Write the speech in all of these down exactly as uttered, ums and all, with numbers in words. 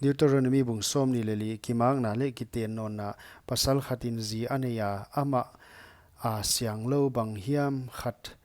Deuteronomi bung sawmnih leh li. Kimakna leh kitennawnna. Pasal khatin zi a nei a, amah a sianglou bang hiam khat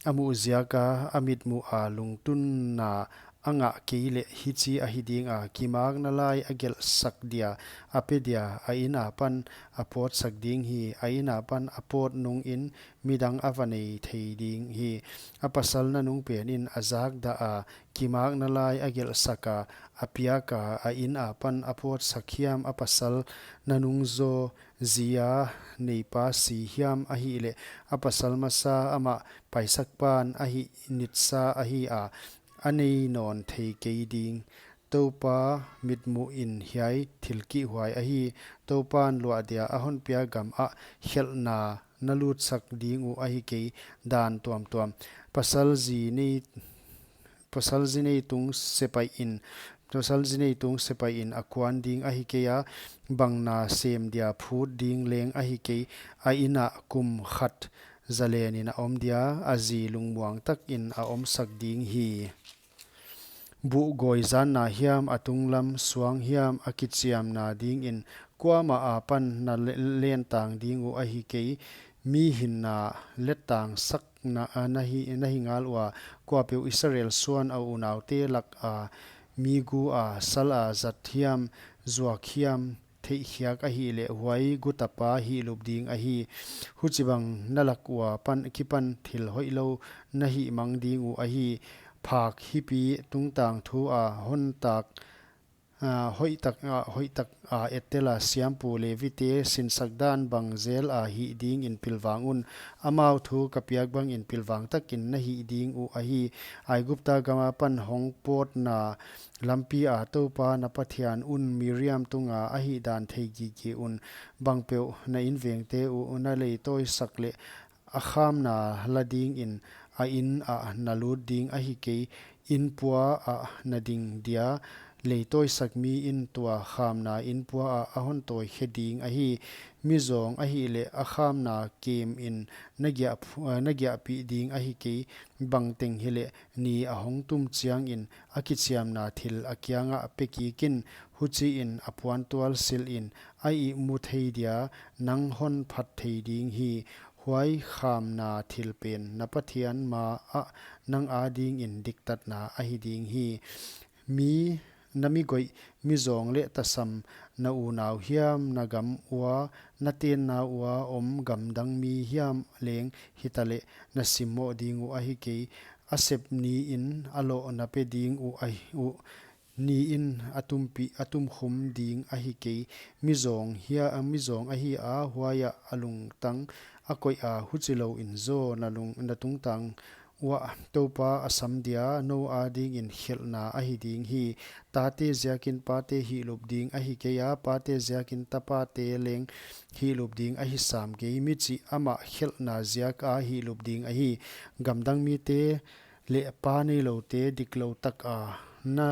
a muh ziaka a mitmuh a lungtunna a ngah kei leh hichi ahi ding a: kimakna lai a gelhsak dia, a pe dia, a inn apan a pawtsak ding hi. A inn apan a pawt nungin midang a va nei thei ding hi. A pasal nanung pen in a zakdah a, kimakna lai a gelhsak a, a piak a, a inn apan a pawtsak hiam, a pasal nanung zaw zi a neipa si hiam ahih leh, a pasal masa amah paisak pan ahih nitsa ahi a, a nei nawn thei kei ding. Toupa mitmuh in hiai thil kihhuai ahi. Toupan luah dia a hon piak gam ah khelhna na lutsak ding uh ahi kei. Dan tuamtuam. Pasal zi nei, pasal zi nei tung sepaih in, pasal zi nei tung sepaih in a kuan ding ahi kei a, bang na sem dia phut ding leng ahi kei. A inn ah kum khat zalen in a om dia, a zi lungmuang takin a omsak ding hi. Buh gawi zanna hiam, a tunglam suang hiam, a kichiamna dingin kuamah apan na le-, lentang ding uh ahi kei. Mi hinna lettang sakna, a, na hi, na hi ngal ua, kuapeuh Israel suan a unaute lak a mi gu a, sal a zat hiam, zuak hiam, theihkhiak ahih leh huai gu tapa hihlup ding ahi. Huchibang na lak ua pan, kipan thil hoihlou na hihmang ding uh ahi. Phak hipi tungtang thu a hon tak, a, hoihtak, a, hoihtak a ettel a siampu Levite sinsak dan bang zel a hih dingin pilvang un. Amau thu ka piak bangin pilvang takin na hih ding uh ahi. Aigupta gam apan hong pawtna lampi a Toupa na Pathian un Miriam tunga a hihdan thei gige un. Bangpeuh na invengte uh na leitawisak leh a khamna la dingin a inn ah na lut ding ahi kei. Inn pua ah na ding dia, leitawisak mi in tua khamna inn pua ah a hon tawi khe ding ahi. Mizawng ahih leh a khamna kem in na giah phu-, na giahpih ding ahi kei. Bangteng hileh ni a hong tum chiangin a kichiamna thil a kiangah pe kik in. Huchiin a puantual silh in a ihmu thei dia, nang hon phat thei ding hi. Huai khamna thil pen na Pathian ma ah nang adingin diktatna ahi ding hi. Mi, na mi goih mizawng leh tasam, na unau hiam, na gam ua, na tenna ua om gamdang mi hiam leng hitaleh na simmoh ding uh ahi kei. A sep niin a loh na pe ding uh ahi uh. Niin a tumpi, a tumkhum ding ahi kei. Mizawng hia, mizawng ahi a, huai ah a lungtang a koih a, huchilouin zaw na lung, na tungtang uah Toupa a sam dia, nou adingin khelhna ahi ding hi. Tate ziakin pate hihlup ding ahi kei a, pate ziakin tapate leng hihlup ding ahi sam kei. Mi chih amah khelhna ziak a hihlup ding ahi. Gamdang mite leh pa neiloute diklou tak a na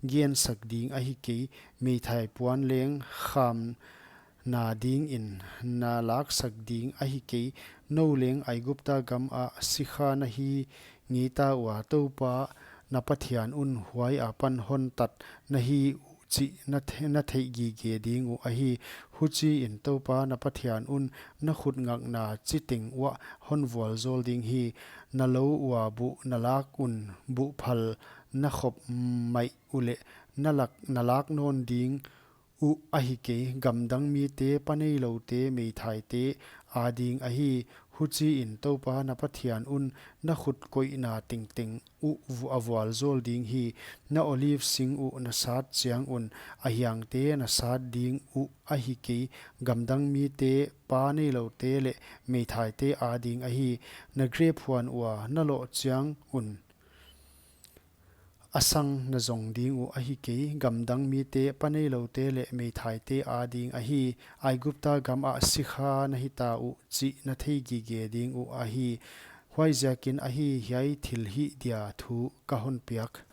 gensak ding ahi kei. Meithai puan leng khamna dingin na laksak ding ahi kei. Nou leng Aigupta gam ah sikha na hi ngeita ua, Toupa na Pathian un huai apan hon tat na hi uh chih na the-, na theih gige ding uh ahi. Huchiin Toupa na Pathian un na khut ngakna chiteng uah hon vualzawl ding hi. Na lou ua buh na lak un, buh phal na khop maih uleh na lak, na lak nawn ding uh ahi kei. Gamdang mite, pa neiloute, meithaite ading ahi. Huchiin Toupa na Pathian un na khut koihna tengteng uh vu-, a vualzawl ding hi. Na olive sing uh na sat chiang un a hiangte na sat ding uh ahi kei. Gamdang mite, pa neiloute leh meithaite ading ahi. Na grep huan ua na loh chiang un a sang na zong ding uh ahi kei. Gamdang mite, pa neiloute leh meithaite ading ahi. Aigupta gam ah sikha na hita uh chih na thei gige ding uh ahi. Huaiziakin ahi, hiai thil hih dia thu ka hon piak.